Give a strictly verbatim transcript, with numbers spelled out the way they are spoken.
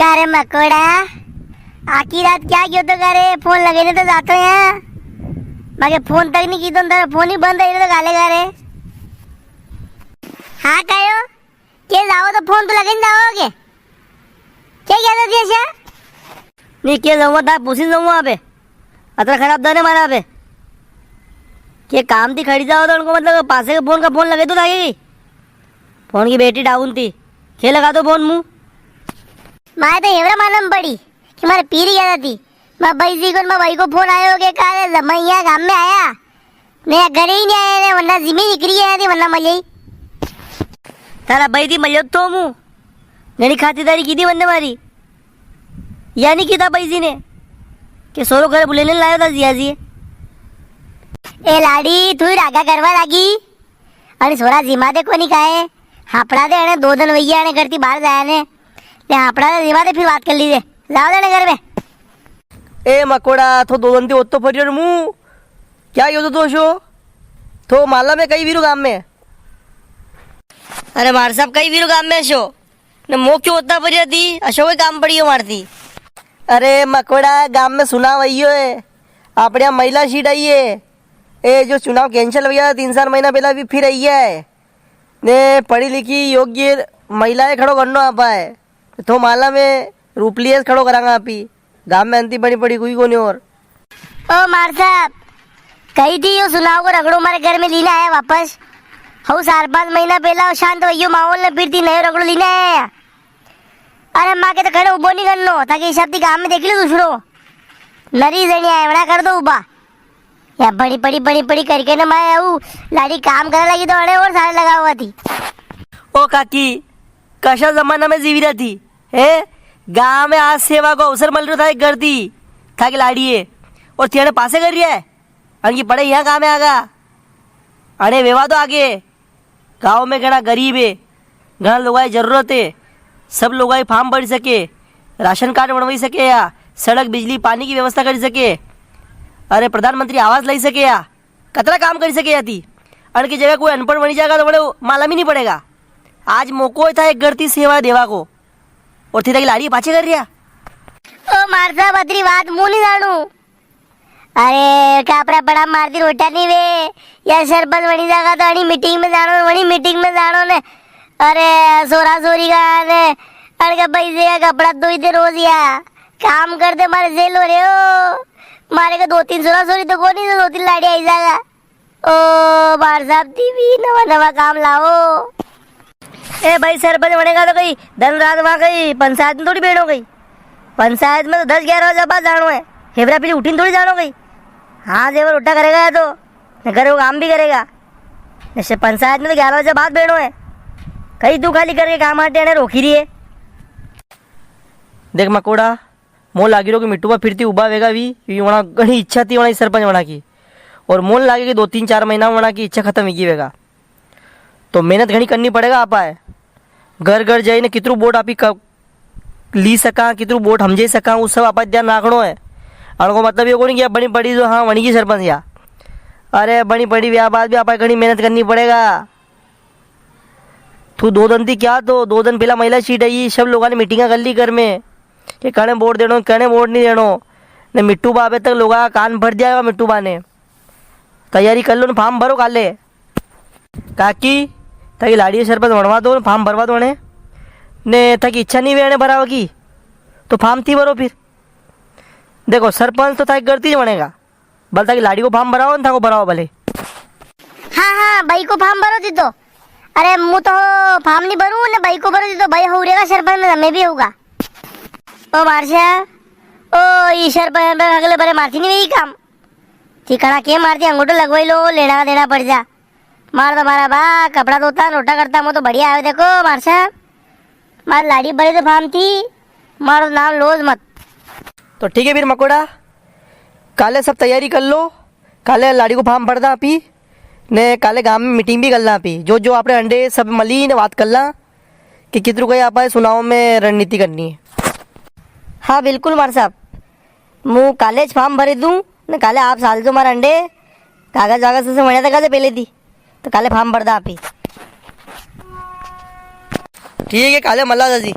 अरे मकोड़ा, आखी रात क्या कियो तो करे, फोन लगे ने तो जातो है। मगे फोन तक नी की तो अंदर फोन ही बंद है तो गाले करे। हाँ कहो, के जाओ तो फोन तो लगे नी जाओगे? के क्या कर दिया शा? नी के जाऊंगा, ता पूछी जाऊंगा अबे। अतरा खराब दन है मारा अबे। के काम थी खड़ी जाओ तो उनको मतलब पासे के फोन का फोन लगे तो था कि? फोन की बैटरी डाउन थी। के लगा दो फोन मुंह। मारे तो हेवरा मालूम पड़ी कि मारे पीरी याद थी। मारे भाई जी को, मारे भाई को फोन आयो के काले मैं यहाँ गांव में आया। मैं घरे ही नी आया ने, वरना जिमे निकली आया थे, वरना मले ही। थारा भाई थी मल्यो तो मु। घणी खातिरदारी की थी वन्ने मारी। या नी की था भाई जी ने। के सोरो घरे बुलेने लायो था जिया जी। ए लाड़ी, तू ही रागा करवा लागी। अरे सोरा जिमा दे कोनी काए। हापड़ा दे अने दो दिन वैया अने करती बाहर जाया ने। ले हापड़ा दे जिमा दे फिर बात कर लीजे। जाओ दे अने घर में। ए मकोड़ा, थो दो दिन थी ओतो फरियो रे मु। क्या यो तो दोषो? थो माला में कई वीरू गाम में? अरे मार साहब, कई वीरू गाम में अशो? ने मो क्यों होता परिया थी? अशो कोई काम पड़ी हो मारती? अरे मकोड़ा, गाम में सुनाव आइयो है। आपणे यहाँ महिला सीट आई है। ए, जो चुनाव cancel हो गया तीन चार महीना पहला, अभी फिर आई है। ने पढ़ी लिखी योग्य महिलाएं खड़ो करनो आपा है। तो माला में रूपलिया खड़ो करांगा आपी। गाम में अंती बनी पड़ी कोई कोनी और। ओ मार साहब, कही थी यो सुनाव को रगड़ो मारे घर में लीने आया वापस। हऊ चार पांच महीना पहला शांत वही माहौल ने फिर थी नयो रगड़ो लीने आया। अरे माँ के तो खड़े उबो नी करनो, ताकि हिसाब थी गाम में देख लो दूसरो। नरी जणी आए, वणा कर दो उबा। या बड़ी, बड़ी, बड़ी, बड़ी करके ना मैं आऊ, लाड़ी काम करने लगी तो अड़े और सारे लगावा थी। ओ काकी, कशा जमाना में जीवी रही थी, हैं? गांव में आज सेवा को अवसर मिल रहा था, एक घर थी, था कि लाड़ी है, और थियाने पासे कर रही है, अनकी पढ़े यहाँ काम में आगा, अरे वेवा तो आगे। गांव में घणा गरीब है, घणा लोगां की जरूरत है, सब लोगां की फार्म भरी सके, राशन कार्ड बनवाई सके या सड़क, बिजली, पानी की व्यवस्था करी सके। अरे प्रधानमंत्री आवास लई सके या कतरा काम करी सके या थी। अनकी जगह कोई अनपढ़ बनी जाएगा तो बड़े मालूम ही नी पड़ेगा। आज मौको था एक घर थी सेवा देवा को, और थी ताकि लाड़ी पाछे कर रिया। ओ मार साहब, अतरी बात मु नी जानू। अरे, कापरा पड़ा मारती रोटा नी वे। या सरपंच वणी जागा तो अणी मीटिंग में जाणो, वणी मीटिंग में जाणो ने। अरे, सोरा सोरी का ने, अणके पैसे का कपड़ा धोई दे रोज या। काम करते मारे जेल हो रहे हो। मारे के दो तीन सोरा सोरी तो कोनी, तो दो तीन लाड़ी आई जागा। ओ बार साहब, टीवी नवा नवा काम लाओ। ए भाई, सरपंच बनेगा तो कई दिन रात वहां कई पंचायत में थोड़ी बैठो कई। पंचायत में तो दस ग्यारह बजे बाद जाणो है। हेबरा पीली उठीन थोड़ी जाणो कई। हाँ, जेवर उठा करेगा या तो, न करे वो काम भी करेगा। जैसे पंचायत में तो ग्यारह बजे बाद बैठो है। कई तू खाली करके काम आटे ने रोकी रही है। देख मकोड़ा, मोन लागी रो कि मिट्टू बा फिर थी उबा वेगा भी, वी वणा घणी इच्छा थी वणा ही सरपंच वणा की। और मोन लागे कि दो तीन चार महीना में वणा की इच्छा खत्म वीगी वेगा। तो मेहनत घणी करनी पड़ेगा आपा है। घर घर जाइने कितरू वोट आपी क-, ली सका, कितरू वोट हमजे सका, वो सब आपा ध्यान राखणो है। अणको मतलब यो कोनी कि अब बनी पड़ी जो हाँ वणी की सरपंच या। अरे बनी पड़ी व्या बाद भी आपा घणी मेहनत करनी पड़ेगा। तू दो दिन थी क्या, तो दो दिन पहला महिला सीट आई, सब लोगां ने मीटिंगा कर ली घर में कि कणे वोट देणो, कणे वोट नी देणो। ने मिट्टू बा अबे तक लोगा कान भर दिया है मिट्टू बा ने। तैयारी कर लो ने फार्म भरो काले। काकी, थाकी लाड़ी सरपंच बनवा दो ने फार्म भरवा दो ने। ने थाकी इच्छा नी वे ने भरावा की, तो फार्म थी भरो फिर। देखो, सरपंच तो थाकी घर थी ज बनेगा। भले थाकी लाड़ी को फार्म भराओ ने थाको भराओ भले। हाँ, हाँ, बई को फार्म भरो थी तो। अरे, मु तो फार्म नी भरू ने, बई को भरो थी तो, बई हो रेगा सरपंच में, मैं भी होगा। ओ मारशा, ओ ई सरपंच में अगले बारे मारती नी वही काम। ठिकाना के मारती, अंगूठो लगवाई लो, लेना देना पड़ जा। मार तो मारा बा, कपड़ा धोता, रोटा करता, मो तो बढ़िया आवे। देखो मारशा, मार लाड़ी बड़ी तो फार्म थी, मारो नाम लोज मत। तो ठीक है फिर मकोड़ा, काले सब तैयारी कर लो, काले लाड़ी को फार्म भर दा आपी, ने काले गांव में मीटिंग भी कर ला आपी। जो जो आपणे अंडे सब मली ने बात कर ला कि कितरू कई आपा सुनाव में रणनीति करनी है। हाँ बिल्कुल मार साहब, मु काले ज फार्म भरी दूं ने काले आप साल जो मार अंडे कागज वागज से वणिया तक पहले दी। तो काले फार्म भर दा आपी। ठीक है, काले मला दाजी।